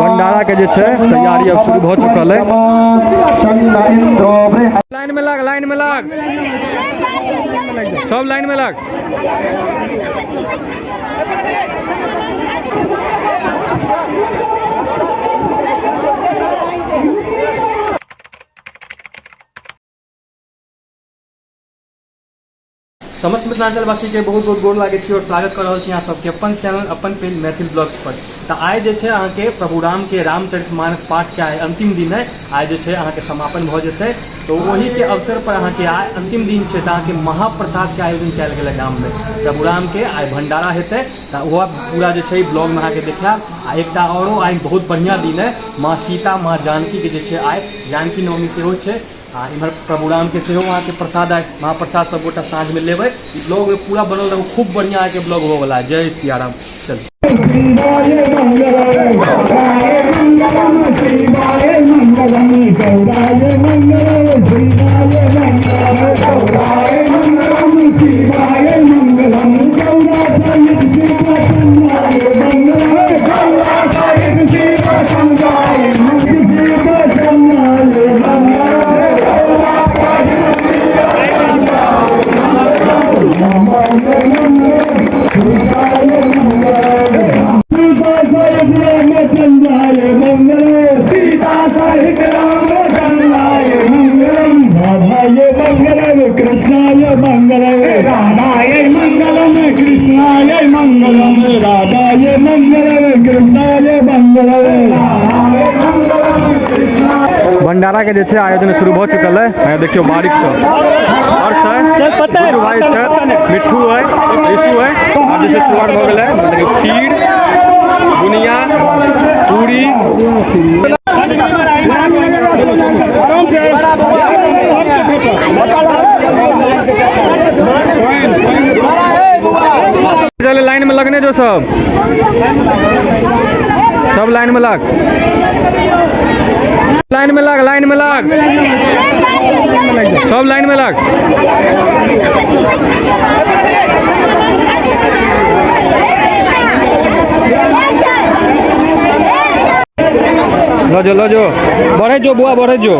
भंडारा के जे छै तैयारी अब शुरू भऽ चुकल है। लाइन में लाग, लाइन में लाग, सब लाइन में लाग। समस्त मिथिलांचलवासी के बहुत बहुत गोर लागै छी और स्वागत कर रहल छी अहाँ सबके अपन चैनल अपन पेज मैथिल ब्लॉग्स पर। तऽ आइ जे छै अहाँके प्रभु राम के रामचरित मानस पाठ के आइ अंतिम दिन है। आइ जे छै अहाँके समापन भऽ जेतै, तऽ ओही के अवसर पर अहाँके आइ अंतिम दिन छै, तऽ अहाँके महाप्रसाद के आयोजन कयल गेलै गाम में। प्रभु राम के आइ भंडारा हेतै, तऽ ओहो पूरा जे छै ब्लॉग में अहाँके देखायब। आ एकटा औरो आइ बहुत बढ़िआँ दिन है, माँ सीता माँ जानकी के जे छै आइ जानकी नवमी सेहो छै। आ इम्हर प्रभु राम के सेहो अहाँके प्रसाद आइ महाप्रसाद सब गोटा साँझ में लेबै। ई ब्लॉग में पूरा बनल रहू, खूब बढ़िआँ अहाँके ब्लॉग होबऽवला है। जय सियाराम। चलू। भंडारा के जे छै आयोजन शुरू भऽ चुकल है। यहाँ देखियौ बारिक सब हर्ष है, गुड्डू भाई छै, मिट्ठू है, ऋषु है। आब जे छै शुरुआत भऽ गेल है। देखियौ खीर, बुनिया, पूरी। चले लाइन में लगने जो सब, सब लाइन में लग, लाइन में लग, लाइन में लग, सब लाइन में लग। लो जो, लो जो, बढ़े जो बुआ, बढ़े जो।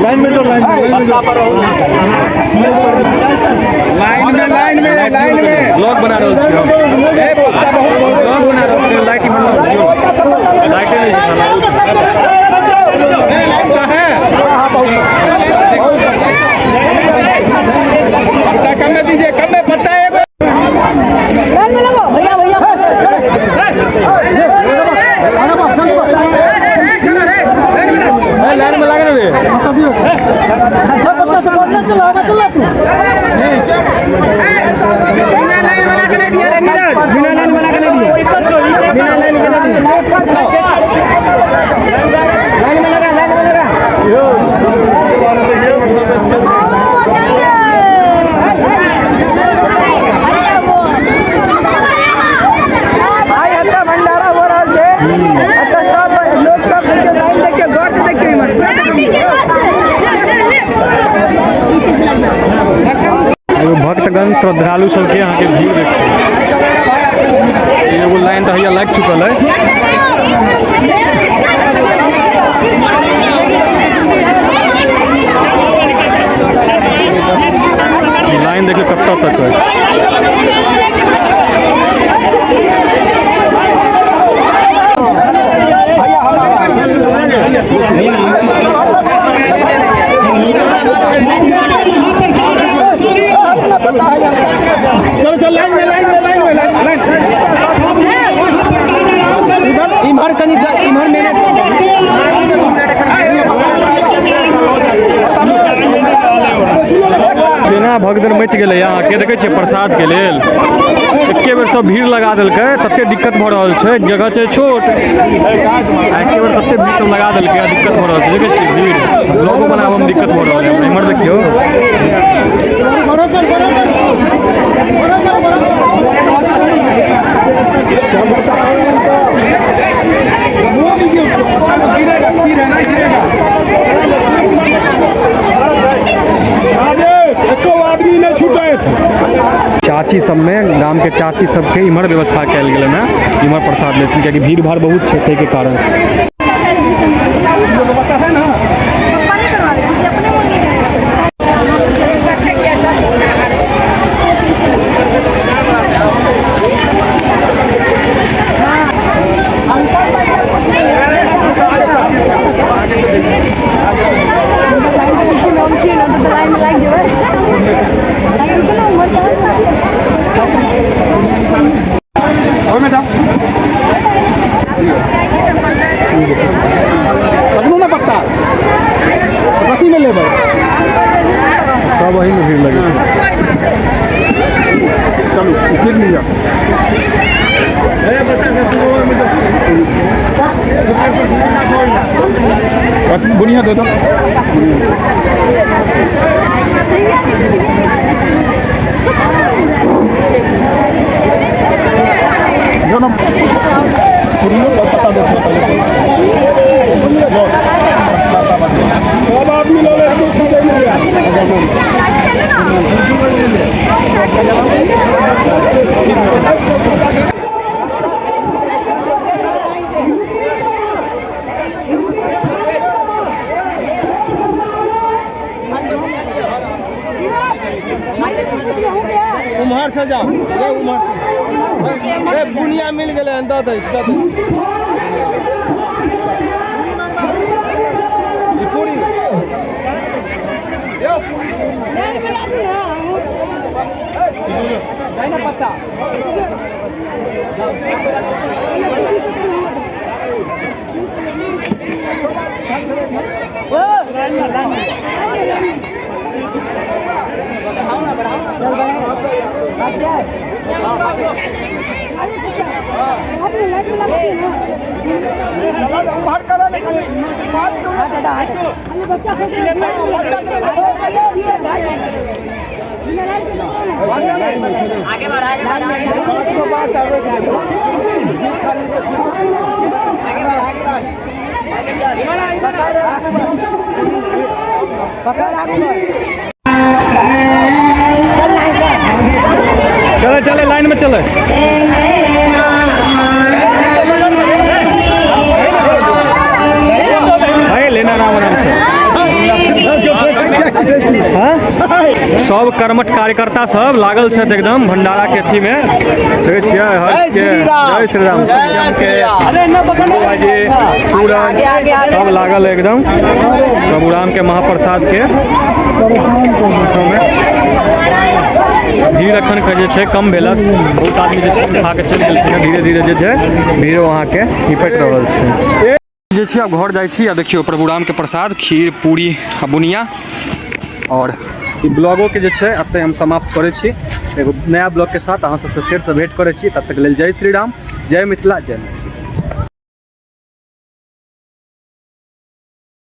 लाइन में जो, लाइन में, लाइन में, लाइन में, लाइन में ब्लॉग बना रहल छी हम, ब्लॉग बना रहल छी। लाइट इम्हर दियौ, लाइटे नहि छै साला। पत्ता कम में दीजिए, कम में पत्ता है। भैया भैया लाइन में लागे रे। बिना लाइन वाला के नहीं दिया रे नीरज, बिना लाइन वाला के नहीं दिया, बिना लाइन के नहीं दिया। लाइन में लगा, लाइन में लगा। भाई एतऽ भंडारा हो रहल छै, एतऽ सब लोग सब देखियौ, लाइन देखियौ, गौर से देखियौ, इम्हर पूरा देखियौ। एगो भक्तगण श्रद्धालु सबके अहाँके भीड़ देखियौ। एगो लाइन तऽ हैया लागि चुकल है। लाइन देखियौ कतऽ तक है। चलो चल, लाइन में, लाइन में, लाइन में, लाइन, लाइन। इधर इम्हर कनी, इम्हर मेरे केना भगदड़ मचि गेलै अहाँके देखै छियै प्रसादके लेल एके बेर सब भीड़ लगा देलकै तते दिक्कत भऽ रहल छै जगह छै छोट आ एके बेर तते भीड़ सब लगा देलकै आ दिक्कत भऽ रहल छै देखै छियै भीड़ ब्लॉगो बनाबऽमे दिक्कत भऽ रहल है इम्हर देखियौ चाची सबमे गामके चाची सबके इम्हर व्यवस्था कयल गेलै हँ इम्हर प्रसाद लेथिन कियाकि भीड़ भाड़ बहुत छै ताहिके कारण। कटबू ना पत्ता कथी में लेबै सब वही में भीड़ लगे छै। चलू फिर लिअ। बुनिया दे दो। जो ना पूरियो का पत्ता देखो पहले। लो, सब आदमी ले ले तू दे लिया। उम्हर से जाओ, ले उम्हर से। ए बुनिया मिल गेलै हन, दऽ दै दऽ दै। ई पूरी यौ पूरी ना पत्ता। चले चले लाइन में चले। भाई लेना राम आराम से। हाँ? सब कर्मठ कार्यकर्ता सब लागल छथि एकदम भंडारा के अथी में। देखै छियै हर्ष के जय श्री राम सत्यम के भाईजी सूरज सब लागल है एकदम प्रभु राम के महाप्रसाद के में। भीड़ अखन के जे छै कम भेलक, बहुत आदमी जे छै खा के चलि गेलखिन। धीरे धीरे जे छै भीड़ो अहाँके निपटि रहल छै। जे छै आब घर जाइ छी आ देखियौ प्रभु राम के प्रसाद खीर पूरी आ बुनिया। और ई ब्लॉगो के जे छै एतऽ हम समाप्त करै छी। एगो नया ब्लॉग के साथ अहाँ सबसँ फेरसँ भेंट करै छी। तब तक लेल जय श्री राम, जय मिथिला, जय मैथिली।